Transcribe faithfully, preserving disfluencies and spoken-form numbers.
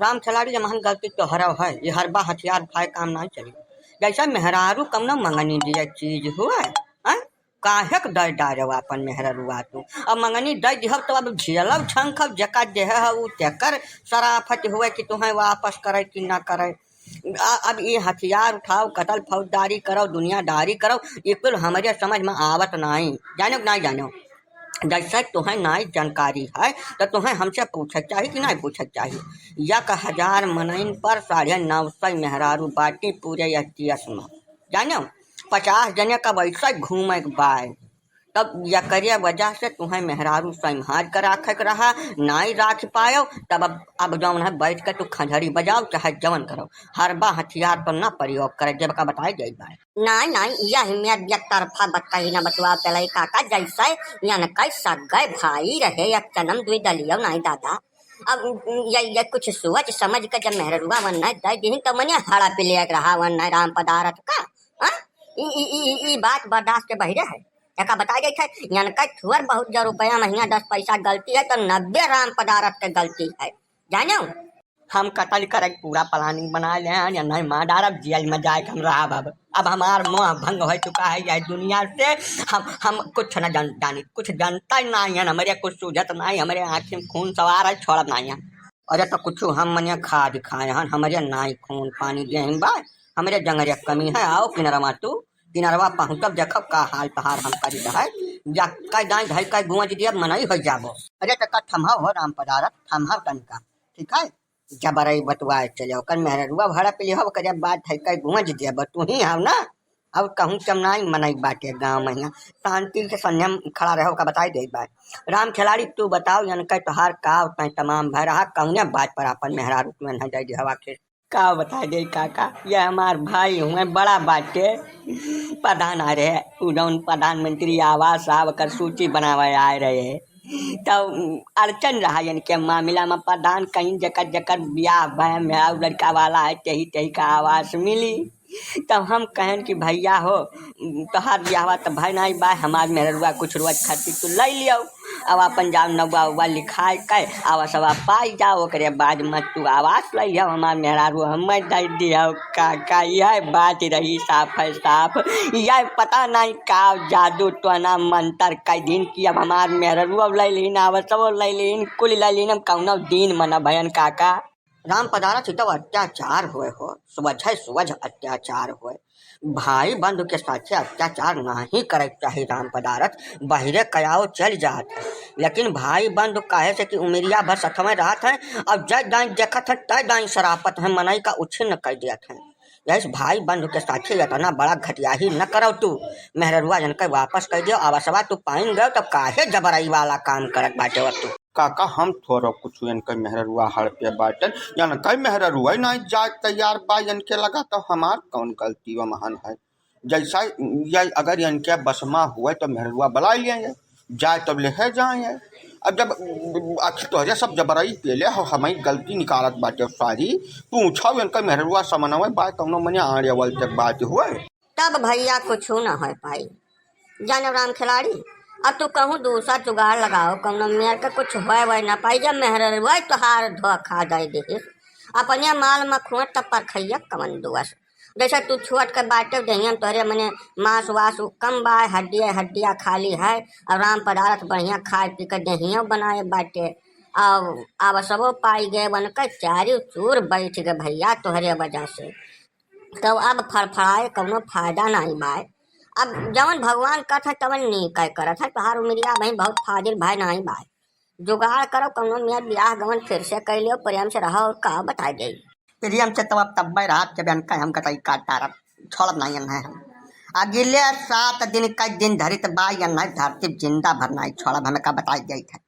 राम खिलाड़ी, जमहन गलती तोहरा है, ये हरबा हथियार उठाए काम नाहीं चली। जैसे मेहरारू कमनो मंगनी दिए चीज हुआ, हैं? काहे के दर डारे आपन मेहररुआ तू? अब मंगनी दे दिहब तो अब झेलब छंखब, जेका देह है उ तेकर सराफत हुए कि तुहें वापस करे कि ना करे। आ, अब ये हथियार उठाओ, कतल फौजदारी करो, दुनियादारी करो, ये कुल हमरे समझ में आवत नाई। जानो कि नाई जानो? जैसे तुहें नाई जानकारी है तो तुहें हमसे पूछे चाही कि नाई पूछे चाही? एक हजार मनइन पर साढ़े नौ सौ मेहरारू बाटी पूरे एस टी एस में। जानो, पचास जने का वैसे घूमे के बाय। तब एकरे वजह से तुहें मेहरारू संभाल के राखे के रहा, नाई राख पायो, तब अब, अब जौन है बैठ के तू खंजड़ी बजाओ, चाहे जवन करो, हरबा हथियार तो ना प्रयोग करे, जब का बताए जाई बाय। नाई, नाई, यह में एक तरफा बतकही ना बतुआ पेलाई काका, जैसे यनकै सगे भाई रहे, एक जन्म दुई दलियो नाई दादा। अब ये, ये कुछ सोच समझ के जब मेहररुआ वन नहीं दे दिहिन, तो मने हड़ा पे ले रहा वन नहीं राम पदारथ का, हाँ? ई, ई, ई, ई, ई बात बर्दाश्त के बहिरे है। एका बताए जाइत है, यनकै थोर बहुत जो रुपया महीना दस पैसा गलती है, तो नब्बे राम पदारथ के गलती है, जानो? हम कतल करे के पूरा planning बना ले हैं, या नहीं मार डारब, जेल में जाए के हम रहब अब। अब हमार मोह भंग हो चुका है यह दुनिया से। हम, हम कुछ न जान, जानी, कुछ जानता ही नहीं है, हमरे कुछ सूझत नहीं, हमरे आँखी में खून सवार है, छोड़ब नहीं है। अरे तो कुछ हम मने खाद खाए हन, हमरे नाई खून पानी देहिन बा, हमरे जंगरे कमी है। आओ किनरवा तू, किनरवा पहुँचब, देखब का हाल तहार हम करी है। या कई दाई धई कई गूंज दिया, मनई हो जाबो। अरे तो का थम्हा हो राम पदारथ, थम्हा तनिका, ठीक है? जबरई बतुआए चले, ओकर मेहररुआ भाड़ा पे लिहो, ओकरे बाद है कई गूंज दिया, बस तू ही हव ना। अब कहूँ चमनाई मनई बाटे गाँव में हियाँ, शांति से संयम खड़ा रहो का बताई दे बा। राम खिलाड़ी तू बताओ, यनकै तोहार का उतना तमाम भय रहा, कौने बात पर अपन मेहरारू तू एन्हे दे दिहवा आखिर? का बताई दे काका, ये हमार भाई हुए बड़ा बाटे, प्रधान आ रहे, उ जौन प्रधानमंत्री आवास आ ओकर सूची बनावे आए रहे। तब अड़चन रहा इनके मामला में, प्रधान कहीं जकर जकर ब्याह भय मेहरारू लड़का वाला है, तेही तेही का आवास मिली। तब हम कहन कि भैया हो, तोहार ब्याहवा त भय नाई बा, हमार मेहररुआ कुछ रोज खातिर तू लई लियो, अब अपन जाओ नौवा उवा लिखाए के आवासवा पाई जाओ, ओकरे बाद में तू आवास लई लियो, हमार मेहरारू हमें दे दियो। काका, यह बात रही साफ है साफ, यह पता नहीं का जादू टोना मंत्र कई दिन की अब हमार मेहररुआ लई लीन, आवासवा लई लीन, कुल लई लीन, हम कौनो दिन मना भयन काका। राम पदारथ, ई तो अत्याचार होए हो, सुबह सुबह अत्याचार होए। भाई बंधु के साथे अत्याचार नाहीं करे के चाही राम पदारथ, बहिरे कयाओ चल जात है। लेकिन भाई बंधु काहे से कि उमिरिया भर सथवे रहत है, अब जय दाई देखत है, तय दाई सरापत है, मनई का उछिन्न कर दियत है। यही से भाई बंधु के साथे इतना बड़ा घटियाही न करो तू। मेहररुआ जनके वापस कर दियो, आवासवा तू पाइन गयो, तब काहे जबरई वाला काम करत बाटे हो तू? काका, हम थोड़ो कुछ इनके मेहररुआ हड़पे बाटन, इनके मेहररुआ ही नाहीं जाए तैयार बा, इनके लगा तो हमार कौन गलती व महान है। जैसा ये अगर इनके बस मा हुए तो मेहररुआ बुला लिए, जाए तब ले है जाए। अब जब आखिर तोहरे सब जबरई पेले हो, हमारी गलती निकालत बाटे सारी, पूछो इनके मेहररुआ समनवे बा, कौनो मने आड़े अवल तक बात हुए। तब भैया कुछ न हो पाई। जानो राम खिलाड़ी, अब तू कहूँ दूसरा जुगाड़ लगाओ, कौनो मेर के कुछ होए वोए ना पाई, जब मेहररुआ तोहार धोखा दे दिहिस, अपने माल मखुआ तब परखैया कवन दुअस। जैसे तू छोट के बाटे, देहिया में तोहरे मने मांस वास कम बा, हड्डिया हड्डिया खाली है, और राम पदारथ बढ़िया खाए पी के देहिया बनाए बाटे, और आवासवो पाई गए, वन के चारी चूर बैठ गए भैया तोहरे वजह से। तो अब फड़फड़ाए कौनो फायदा नाहीं बाय। अब जवन भगवान कहत है तवन नीक है करत है। तोहार उमिरिया भाई बहुत फाजिल भाई नाहीं बाय। जुगाड़ करो कौनो मियाँ, बियाह गवन फिर से कर लियो, प्रेम से रहो और का बताई जाई। प्रेम से तो अब तब्बे रहत जब इनका हम कतई काट तारब, छोड़ब नाहीं है हम। अगिले सात दिन कई दिन धरित बा या नाहीं धरती जिंदा भर नाहीं छोड़ब, हमें का बताई जाई है।